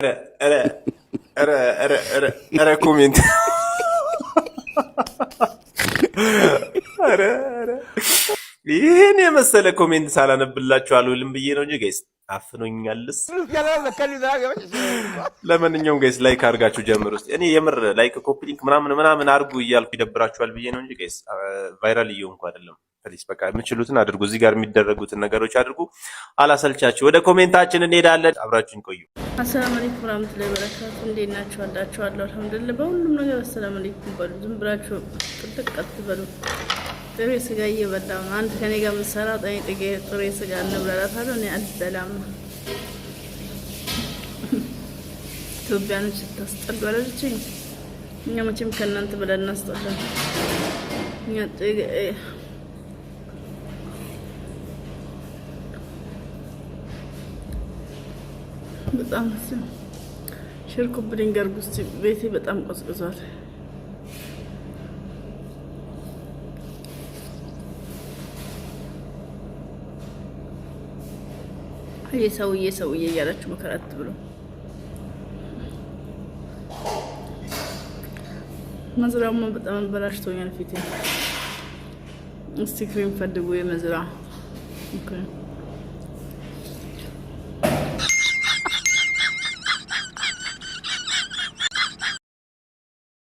ኧረ ኧረ ኧረ ኧረ ኧረ comment፣ ኧረ ኧረ ይህን የመሰለ comment ሳላነብላችሁ አልውልም ብዬ ነው እንጂ guys አፍኖኛልስ። ለማንኛውም guys like አድርጋችሁ ጀምሩ። እስኪ እኔ የምር like፣ copy link ምናምን ምናምን አድርጉ እያልኩ ይደብራችኋል ብዬ ነው እንጂ guys viral እየሆንኩ አይደለም። Please በቃ የምችሉትን አድርጉ። እዚህ ጋር የሚደረጉትን ነገሮች አድርጉ። አላሰልቻችሁ። ወደ comment ኣችን እንሄዳለን። አብራችሁን ቆዩ። አሰላሙ አለይኩም ወራህመቱላሂ ወበረካቱ። እንዴት ናችሁ? አላችኋለሁ። አልሐምዱሊላህ በሁሉም ነገር አሰላሙ አለይኩም በሉ። ዝም ብላችሁ ጥልቅ አትበሉ። ጥሬ ስጋ እየበላሁ ነው። አንድ ከኔ ጋር የምትሰራው ጠኔ ጥሬ ስጋ እንብላላታለሁ። እኔ አልበላም። ኢትዮጵያኖች ስታስጠሉ አላለችኝ። እኛ መቼም ከእናንተ በላይ እናስጠላለን። እኛ በጣም share copy link አድርጉ እስኪ። ቤቴ በጣም ቀዝቅዟል። ይሄ ሰውዬ ሰውዬ እያላችሁ መከራ አትብሉ። መዝራውማ በጣም አበላሽቶኛል ፊቴ። እስቲ ክሬም ፈልጉ የመዝራ። Okay።